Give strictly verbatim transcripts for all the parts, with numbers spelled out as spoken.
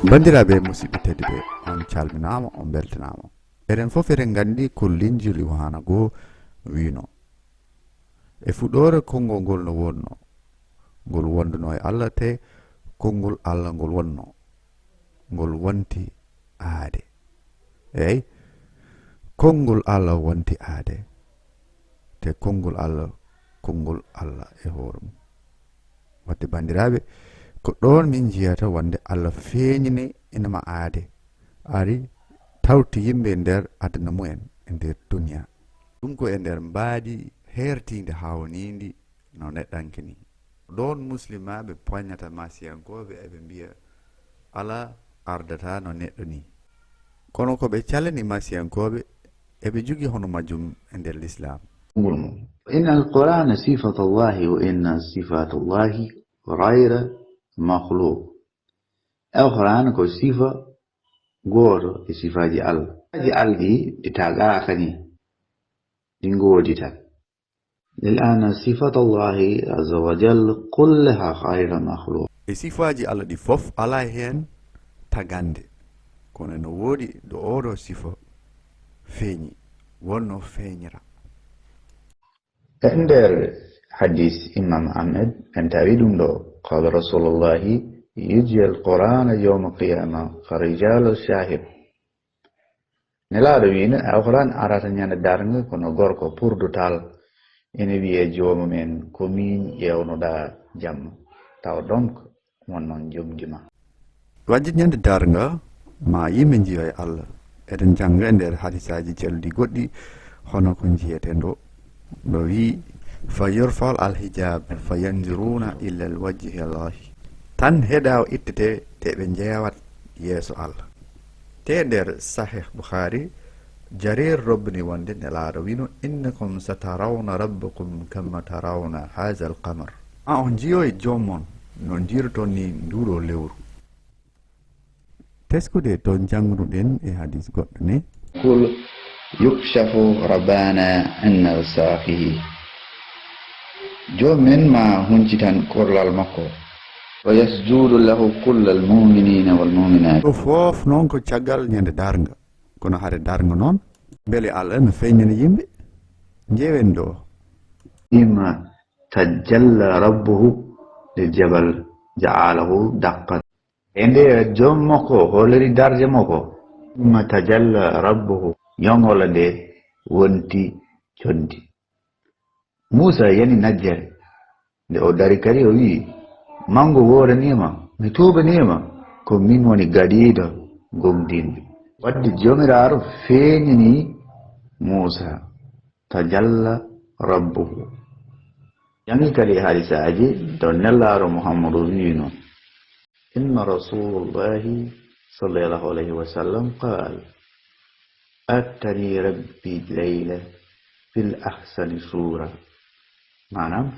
Banndiraaɓe musidɓe tedduɓe, on calminaama, on mbeltanaama. Eɗen fof eɗen nganndi ko Linjiil Yuhaana goo wiino. E fuɗɗoore konngol ngol no wonno, ngol wonduno e Allah, te konngol Allah ngol wonno, ngol wonti aade. Eey, konngol Allah wonti aade, te konngol Allah, konngol Allah e hoore mum. Waɗde banndiraaɓe, ko ɗoon min njiyata wonde Allah feeñini ina ma aade, ari tawti yimɓe e nder aduna mumen, e nder duniya. Ɗum ko e nder mbaadi heertiindi haawniindi no neɗɗanke nii. Ɗoon muslimaaɓe poñata masiyankooɓe, eɓe mbiya, "Alaa, ardataa no neɗɗo nii." Kono ko ɓe calani masiyankooɓe, eɓe njogii hono majjum e nder Lislaam. Ngol mum. إن القرآن صفة الله وإن صفات الله غير مخلوق. Alquraan ko sifa gooto e sifaaji Allah. Sifaaji Allah ɗi, ɗi tagaaka nii, ɗi ngoodi tan. لأن صفات الله عز وجل كلها غير مخلوق. E sifaaji Allah ɗi fof, alaa heen tagannde, kono ene woodi ɗo ooɗo sifa feeñi, wonno feeñira. E nder hadis Imam Ahmed, en tawi ɗum ɗo, قال رسول الله: يجيء القرآن يوم القيامة كرجال الشاهب. Nelaaɗo wiino, Alquraan arata ñande darnga kono gorko purdutal, ene wiya, "Joomam en, ko miin ƴeewnoɗaa jamma." Tawa donc won noon jomdi ma. Waɗde ñande darnga, ma yimɓe njiyoya Allah. Eɗen jannga e nder hadisaaji celluɗi goɗɗi, hono ko njiyeten ɗo, ɗo wiyi, "فيرفع الحجاب فينظرون إلى وجه الله." Tan heɗa o ittete, te ɓe njeewat yeeso Allah. Te nder Sahih Bukhari, Jarir robbini wonde Nelaaɗo wino, "إنكم سترون ربكم كما ترون هذا القمر." Ma on njiyoy joom mon no njiiroton ni nduɗo lewru. Teskude to njannguɗen e hadis goɗɗo ne. قل يكشف ربنا عن ساقه. Joom men ma huncitan korlal makko. ويسجد له كل المؤمنين والمؤمنات. Ɗo fof noon ko caggal ñande darnga. Kono hare darnga noon, mbele Allah no feeñani yimɓe? Njeewen ɗo. فيما تجلى ربه للجبل جعله دكا. E nde joom makko holliri darje makko. فيما تجلى ربه, ñoŋole nde wonti conndi. Muusa yani najjere. Nde o dari kadi o wiyi, "Manngu wooraniima, mi tuubaniima, ko miin woni gadiiɗo gooŋɗinɓe." Waɗde Joomiraaɗo feeñini Muusa, تجلى ربه. Janngi kadi hadisaaji to Nelaaɗo Muhammadu wiino, إن رسول الله صلى الله عليه وسلم قال: أتاني ربي ليلة في أحسن صورة. Maanaam,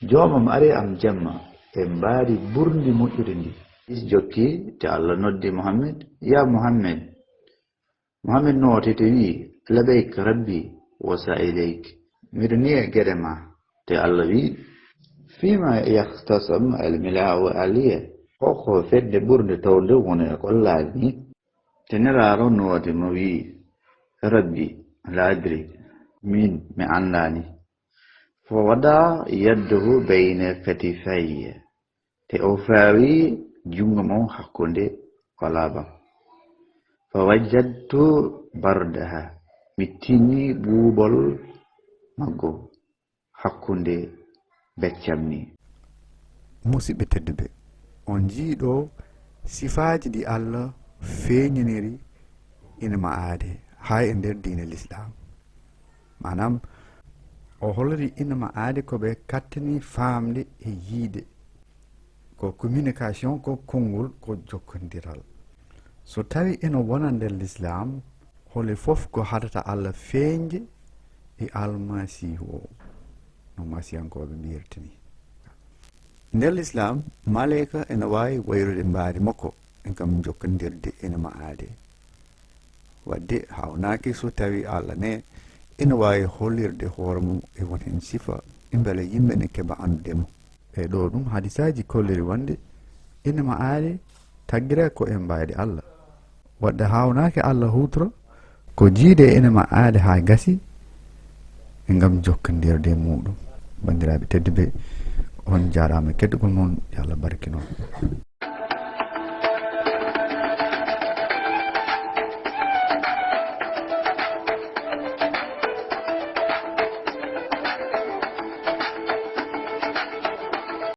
Joomam ari am jamma e mbaadi ɓurndi moƴƴude ndi. Hadis jokki, te Allah noddi Muhammad, "Ya Muhammad." Muhammad nooti te wiyi, "لبيك ربي وسعديك." Miɗo nii e geɗe ma. Te Allah wiyi, "فيما يختصم الملأ الأعلى." Hol ko fedde ɓurnde towde woni e gollaaji ni? Te Nelaaɗo nooti mo wiyi, "ربي لا أدري." Miin, mi anndaani. فوضع يده بين كتفي. Te o fawi junngo mum hakkunde kolaabam. فوجدت بردها. Mi tinni ɓuuɓol maggo hakkunde beccam ni. Musidɓe tedduɓe, on njii ɗo sifaaji ɗi Allah feeñiniri ina ma aade, haa e nder diine Lislaam. Maanaam, o holliri ina ma aade ko ɓe kattani faamde e yiide. Ko communication, ko konngol, ko jokkondiral. So tawi ina wona nder Lislaam, holi fof ko haɗata Allah feeñde e Almasiihu o, no Masiyankooɓe mbiyirta ni. Nder Lislaam, maleyka ina waawi wayrude mbaadi makko, en kam jokkondirde ina ma aade. Waɗde haawnaaki so tawi Allah ne ina waawi hollirde hoore mum e won heen sifa, e mbele yimɓe ne keɓa anndude mo. E ɗo ɗum hadisaaji kolliri wonde ina ma aade Taggira ko e mbaydi Allah. Wadde hawnaaki Allah hutro ko jiide ene ma aade haa gasi ngam jokkondirde e muɗum. Banndiraaɓe tedduɓe, on jaaraama keddugol mon, yo Allah barkino.